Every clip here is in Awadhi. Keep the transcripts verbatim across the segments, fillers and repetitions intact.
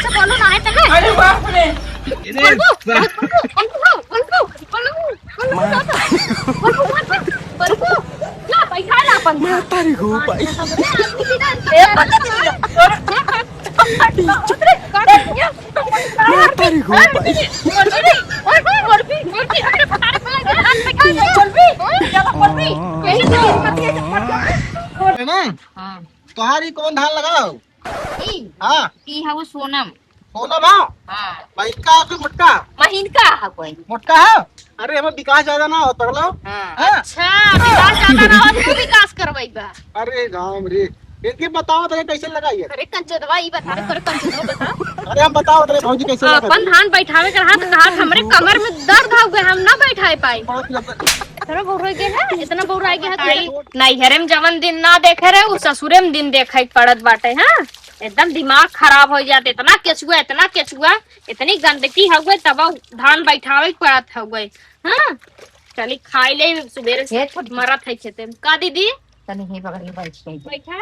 तो बोलो ना, है तबे। अरे बाप रे। बोलबू, बोलबू, बोलबू, बोलबू, बोलबू, बोलबू, बोलबू, बोलबू, बोलबू। ना, बैठा ला अपन। माता रे गो भाई। ए, पता नहीं। माता रे गो भाई। है ना? हाँ। तोहार ई कौन धान लगाओ? ई? हाँ। ई हवे सोनम। सोनम हो? हाँ। महीन का है कि मोटका? महीन का है कोई। मोटका है? अरे, हमें विकास ज्यादा ना हो, पगलो। हाँ। हाँ? अच्छा, विकास ज्यादा ना हो, तू विकास करवाइबा। अरे राम रे, इनके बताओ तो कैसे लगाई है? अरे कंचदवा, ई बता, अरे कंचदवा बता। अरे हम बताओ तो भौजी कैसे लगाई? अपन धान बैठावे के रहा तो कहा हमरे कमर में दर्द हो गए, हम ना बैठाए पाई। बहुत लंबा। इतना बौरा गया है, इतना बौरा गया है। नैहरे में जवन दिन ना देखे रहे, उ ससुरे में दिन देखे के पड़त बाटे, हाँ? एकदम दिमाग खराब हो जात, इतना केचुआ, इतना केचुआ, इतनी गंदगी हउए, तब धान बैठावे के पड़त हउए। हाँ, चली खाई ले, सुबेरे से हे छोटकी। मरत है खेते में। का दीदी? तनी ही बगल में बैठ गई। बैठा।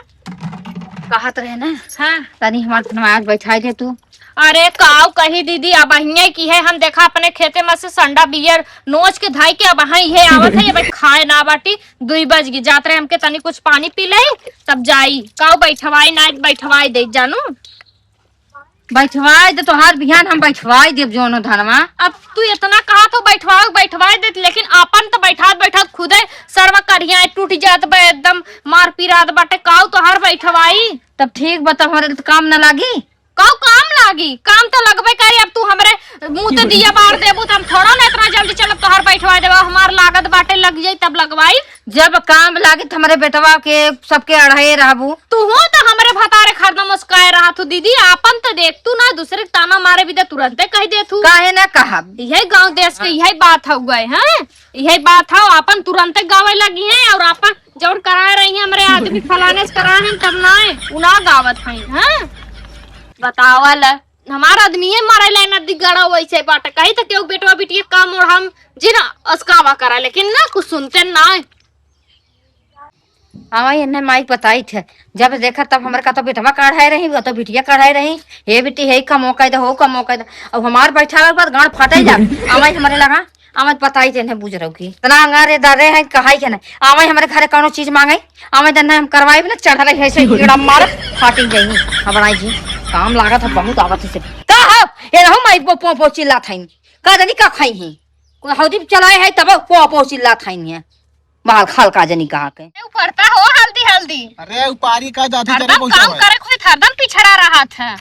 कहत रहे ना, हाँ। तनी हमार धनवा आज बैठाई दे तू। अरे काऊ कही दीदी, अब अहिए की है, हम देखा अपने खेते में से संडा बियर नोच के धाई के अब अहाँ इहे आवत है, ये भाई खाए ना बाटी, दुई बज गई, जात रहे हमके तनी कुछ पानी पी ले, तब जाई। काऊ बैठवाई ना, बैठवाई दे जानू। बैठवाई दे तोहार बिहान, हम बैठवाई देब जोनो धनवा। अब तू इतना कहा तो बैठवाओ, बैठवाई देत, लेकिन आपन तो बैठात बैठात खुदे सरवा करिया टूट जात बा, एकदम मार पिरात बाटे। काऊ तोहार बैठवाई? तब ठीक बा, तब हमरे तो काम ना लागी। काऊ काम लागी? काम तो लगबे करी। अब तू हमरे मुंह ते दिया बार देबू तो हम थोड़ा ना इतना जल्दी चलब तोहार बैठवाई देबा। हमार लागत बाटे लग जाई तब लगवाई। जब काम लागे त हमरे बेटवा के सबके अढ़ाए रहबू। तू हो त हमरे भतारे खरना मुस्काए रहा तू दीदी, आपन त देख तू ना, दूसरे के ताना मारे भी त तुरंते कह दे तू। काहे ना कहब? यही गांव देश के यही बात हो गए हैं, यही बात हो, आपन तुरंते गावे लगी हैं और आपन जौन कराए रही हैं हमरे आदमी फलाने से कराए हैं तब ना है, उ ना गावत हैं, हैं? बतावल हमार आदमी है मारे लाइन नदी गड़ा वैसे बाटे, कहीं तो केहू बेटवा बिटिया काम और हम जी ना अस्कावा करा, लेकिन ना कुछ सुनते ना है। हाँ, एन्ने माई बताई थे, जब देखा तब हमरे का तो बेटवा काढ़ाए रही, वो तो बिटिया काढ़ाए रही, हे बेटी, हे कमो कह दे, हो कमो कह दे। अब हमार बैठा के बाद गांड फाटे जा, आवाज हमरे लगा, आवाज बताई थे, बुझ रहो की। इतना अंगारे दादे हैं, कहाई के नहीं, आवाज हमरे घरे कौनो चीज मांगे, आवाज देना हम करवाई भी ना, चढ़ रही है से कीड़ा मार, फाटी जाई। अब राई जी, काम लागत है बहुत आवत है से। का हो? ये रहो माई पो, पो, पो चिल्लात हैं, का जानी का खाई हैं, कोई हौदी चलाए है तब पो, पो चिल्लात हैं। बाहर खाल का जनी कहाँ के। ए, उपरता हो हल्दी हल्दी। अरे उपारी का जाती जरे हरदम काम पहुँचावे। करे कोई हरदम पिछड़ा रहत है।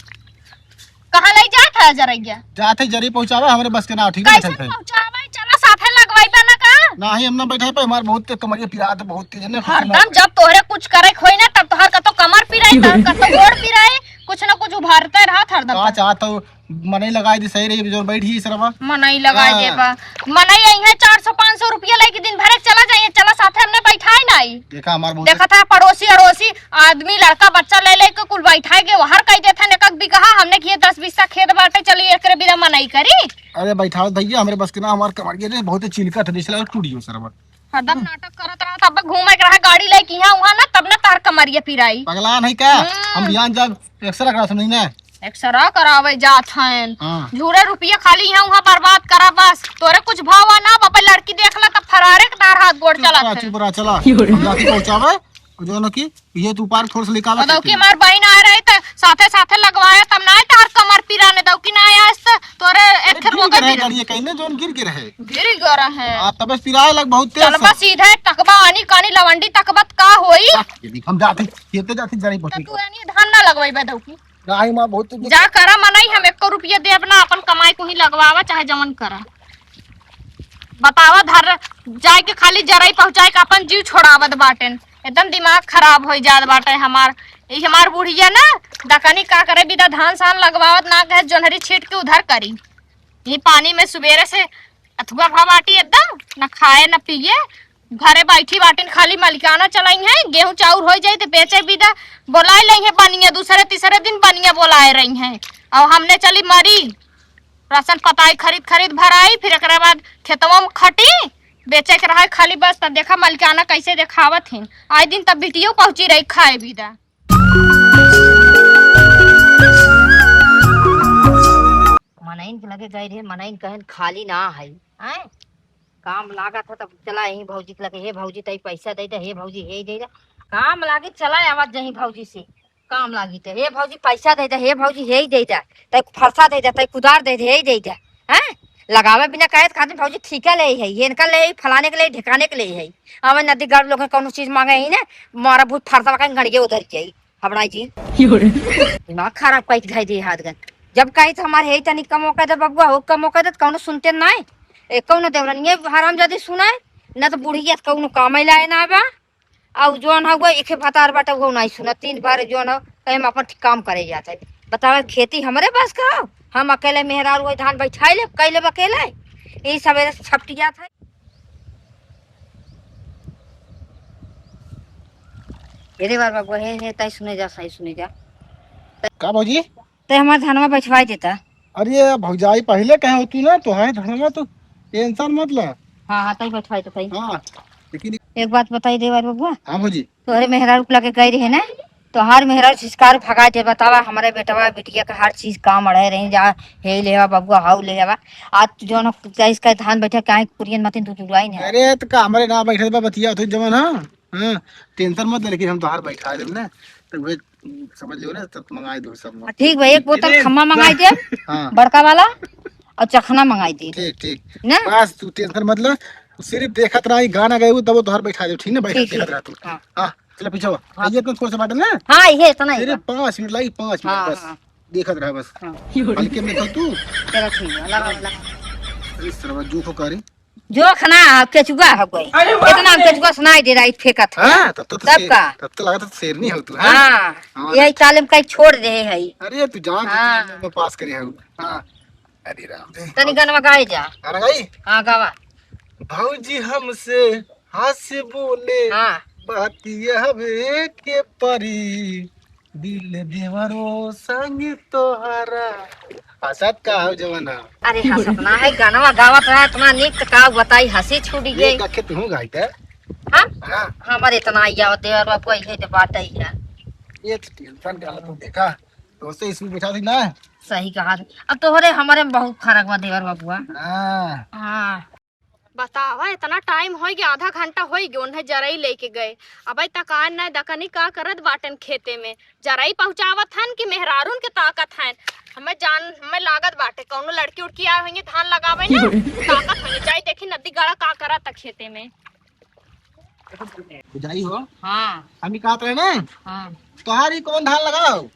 कहाँ ले जात है जरैया? जाते जरी पहुँचावे, हमरे बस के ना, ठीक है, कैसे चलते हैं। पहुँचावे? चला साथे लगवाई बा ना का? नाही, हम ना बैठे पे, हमार बहुत तेज कमरिया पिरात, बहुत तेज है ना, कुछ ना। हरदम जब तोहरे कुछ करे होई ना, तब तोहर कतो कमर पिराई, तब कतो गोड़ पिराई, कुछ ना कुछ उभारते रहत हरदम। का चाहत हो? मनई लगाई दे, सही रही, जो बैठी सरवा। मनई लगाई हाँ। देबा। मनई आई है चार सौ पाँच सौ रुपया लेके दिन भरे चला जाइए, चला साथे हमने बैठाए नाई। देखा हमार बहुत देखा था पड़ोसी अड़ोसी आदमी लड़का बच्चा ले लेके कुल बैठाए के वहार कह देते हैं, एक एक बीघा हमने किए दस बीस खेत बाटे, चलिए एकरे बिना मनई करी। अरे बैठाओ भैया, हमरे बस के ना, हमार कमर के रे बहुत चिलकत है, जैसे लगा टूट गयो सरवा। हरदम नाटक करत रहा, तब घूमे के रहा गाड़ी लेके यहाँ वहाँ ना, तब ना तार कमरिया पिराई। पगला नहीं का? हम्म। हम बिहान जब एक्सरा करा सुनी ना। एक्सरा करावे जात हैं। हाँ। झूरे रुपया खाली यहाँ वहाँ बर्बाद करा बस। तोरे कुछ भाव ना, बापे लड़की देख ला तब फरारे के तार हाथ गोड़ चुप चलत रहा, हैं। चुप रहा, चला। हम जाके पहुँचावे, जो ना कि ये तू पार थोड़ा सा निकाला और दौकी सकते हैं। हमार बहिन आ रही त साथे साथे लगवाया तब ना तार कमर पिराने दौकी ना आया त तोरे एक गिर रोके के रहे गिर। गाड़ी, कहीं ना जोन गिर के रहे। गिर गयो रहे। आ, तबे पिराए लग बहुत तेज चल से। बस सीधे तकबा आनी कानी लवंडी तकबत का होई? आ, ये देख, हम जाते, खेते जाते जरी तो पहुंची। तू एनी धान ना लगवाई बे दौकी। नाही माँ, बहुत तेज। जा करा मनई, हम एको रुपया देब ना, अपन कमाई को ही लगवावा, चाहे जवन करा। बतावा, धर जाए के खाली जरई पहुँचाए के अपन जीव छोड़ावत बाटेन। एकदम दिमाग खराब होई जात बाटे हमार। ई हमार बुढ़िया ना, दकनी का करे, बिदा धान सान लगवावत ना कहे, जोन्हरी छीट के उधर करी। ई पानी में सुबेरे से अथुआ भा बाटी एकदम, न खाए न पिए, घरे बैठी बाटिन, खाली मलिकाना चलाई है। गेहूं चाउर होई जाई त बेचे बिदा बोलाए लई है बनिया, दूसरे तीसरे दिन बनिया बोलाए रही हैं। और हमने चली मरी, राशन पताई खरीद खरीद भराई, फिर एकरे बाद खेतवा में खटी, बेचे के रहे खाली बस। तब देखा मलिकाना कैसे देखावत हिन, आए दिन तब बिटियो पहुंची रही खाए बिदा। इनके लगे गए रहे, मनइन कहन खाली ना है, हैं? काम लागत है तब चला यहीं भौजी के लगे, "हे भौजी, तई पैसा दे दे, हे भौजी, हे दे दे।" काम लागे, चला आवाज जहीं भौजी से। काम लागी त, "हे भौजी, पैसा दे दे, हे भौजी, हे ही दे दे, तई फरसा दे दे, तई कुदार दे दे, हे ही दे दे।" हैं? लगावे बिना कहे त खातिर भौजी ठीका ले है, ये इनका ले, फलाने के ले, ढिकाने के ले है। हमें नदी गाड़ लोग कौनो चीज मांगे ही ना, मारा भूत फरसा का गड़िए उधर जाई। हबड़ा जी। दिमाग खराब कई के धई दे हाथ गन। जब कही त हमार हे तनी कम मौका दे बबुआ, हो कम मौका दे, त कौनो सुनते नाय। ए, कौनो देवरनिये हरामजादी सुनाए, न त बुढ़िया त कौनो कामे लाए ना बा। अउ जौन हउआ, एके भतार बाटे, उहो नाई सुनत। तीन बार जौन हउ, कहे हम अपन काम करे जात है। बतावे, खेती हमरे बस का हउ? हम अकेले मेहरारू वही धान बैठाई लेब, कई लेब अकेले? ई सबेरे से छपटियात है। हे रे बार बाबू, हे, हे, तई सुने जा, सही सुने जा। का भौजी? ते हमार धनवा बैठवाई देता। अरे भौजाई, पहिले कहे होतू ना, तोहार धनवा तो tension मत ला। हाँ, हाँ, तई बैठवाई देता। हाँ, लेकिन एक बात बताई देवर बबुआ। हाँ भौजी। तोहरे मेहरारू के लगे गई रहे ना, तोहार मेहरारू सिसकार भगाए दे, बतावा, हमरे बेटवा बिटिया के हर चीज काम अड़े रही जा, हे ले आवा बबुआ, हाउ ले आवा। आज तू जौन चाहे इसका धान बैठे, काहे कुरियन मतिन तू जुड़वाई नहीं। अरे, त का हमरे ना बैठे बा, बतिया तू जवन, हाँ? हाँ, tension मत ले, लेकिन हम तोहार बैठा देब ना, त उहे समझ लियो ना, तब मंगाई दो सब। हाँ, ठीक बा, एक बोतल खम्मा मंगाई देब, हाँ। बड़का वाला, अउर चखना मंगाई देब। ठीक, ठीक। ना? बस तू tension मत ले, तू सिर्फ देखत रहा, ई गाना गाइबू, तब वो तोहार बैठा देब, ठीक ना? बैठा ठीक, देखत ठीक। रहा तू। हाँ। हाँ, चला पीछे हुआ। हाँ। ये तो थोड़ा सा बाटे ना? हाँ, ये इतना ही सिर्फ बा। पाँच मिनट लागी, पाँच मिनट हाँ, बस। हाँ। देखत रहा बस। हाँ। हल्के में तो तू। चला ठीक बा, लगा, लगा। अरे सरवा, जो को करी। जोख ना, केचुआ हो गई। अरे बाप रे। इतना केचुआ सुनाई दे रहा है, फेंकत है। हाँ, तब तो, तो तब शेर-, का? तब तो लगा था शेरनी हो तू, हाँ? हाँ, हाँ। यही ताले में कहीं छोड़ दे है। अरे, तू जान हाँ। में पास करे हो। हाँ। अरे राम रे। तनी गनवा गाए जा। गाना गाई? हाँ, गावा। भौजी हमसे हंस बोले, हाँ। बात यह हवे के परी। दिल देवरो संग तोहरा। हंसत का हो जवन हो? अरे हंसत ना है, गनवा गावत रहा इतना नीक, त का बताई, हंसी छूट ये गई। गाके तू गाई थे? हम? हाँ। हमारे इतना आई आवत देवर बाबू, यही तो बात आई है। ये तो tension का हालत देखा, दोस्त इसमें बैठा थी ना। सही कहा। अब तोहरे हमारे में बहुत फर्क बा देवर बाबुआ। हाँ। हाँ। बतावा, इतना time होइ गया, आधा घंटा होइ गया, उन्हें जरई लेके गए, अबे तक आन नाय। दकनी का करत बाटेन खेते में, जरई पहुँचावत हन कि मेहरारून के ताकत हन? हमें जान, हमें लागत बाटे कौनो लड़की उड़की आए होंगे धान लगावे ना, ताकत होंगे। जाई देखी नदी गड़ा का करत है खेते में। बुझाई हो? हाँ। हम ही कहत रहे ना? हाँ। तोहार ई कौन धान लगाओ?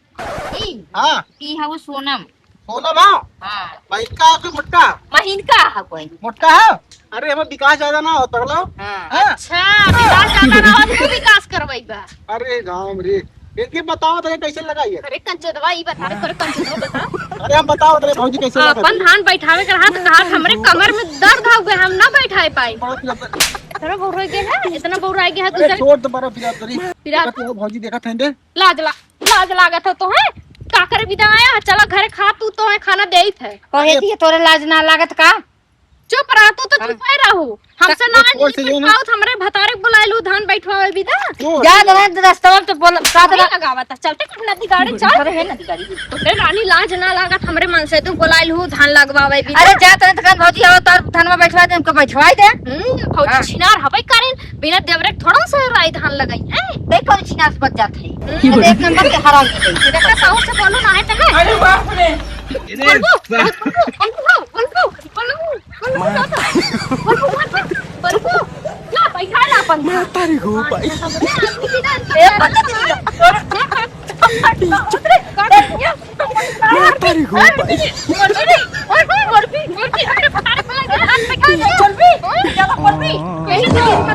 ई? हाँ। ई है वो सोनम। सोनम हो? हाँ। महीन का हो कि मोटका? महीन का है कोई। मोटका है? अरे, हमें विकास ज्यादा ना हो, पगलो। हाँ। हाँ? अच्छा, विकास ज्यादा ना हो, तू विकास करवाई बा। अरे राम रे, इनके बताओ तो कैसे लगाई है? अरे कंचदवा, ई बता रे, तोरे कंचदवा बता। अरे हम बताओ तो भौजी कैसे लगाई? अपन धान बैठावे के रहा तो कहा हमरे कमर में दर्द हो गए, हम ना बैठाए पाई। बहुत लंबा। इतना बौर हो गया है, इतना बौर आ गया है अरे दूसरे। छोड़ तो बड़ा पिरात करी। पिरात? देखत हो भौजी, देखत हैं दे। लाज ला-, लाज लागत है तो है? का करे विदा आया? चला घरे खा, तू तो है खाना देइत है। कहे थी तोरे लाज ना लागत का? चुप रह, तू तो हाँ। चुपे रहू। हमसे का-, ना वो छोड़ से निकल जो ना। पावत, हमरे भतारे के बुलाए लू, धान बैठवावे विदा। छोड़। जा दे, रस्तवा तो बोल, का नहीं दे। लगावा था, चलते कुछ नदी गाड़ी चल। अरे है नदी गाड़ी। ए रानी, लाज ना लागत, हमरे मन से तू बुलाए लू, धान लगवावे विदा। अरे जा तो दुकान भौजी, आओ तार धनवा बैठवा दे, हमको बैठवाई दे। हम्म, भौजी हाँ। छिनार हबे करेन, बिना देवरे के थोड़ा सा राई धान लगाई है। देख कौन छिनार से बच जात है। हम्म। अरे एक नंबर के हराम है। देखा साहू से बोलो ना है तो है। अरे बाप रे। बोलबू, बोलबू, बोलबू, बोलबू। बोलबू, बोलबू, बोलबू, बोलबू, बोलबू। ना, बैठा ना अपन। माता रे गो, भाई। ए, पता नहीं। माता रे गो, भाई। बोलबी, बोलबी, बोलबी, बोलबी। बोलबी, बोलबी, बोलबी।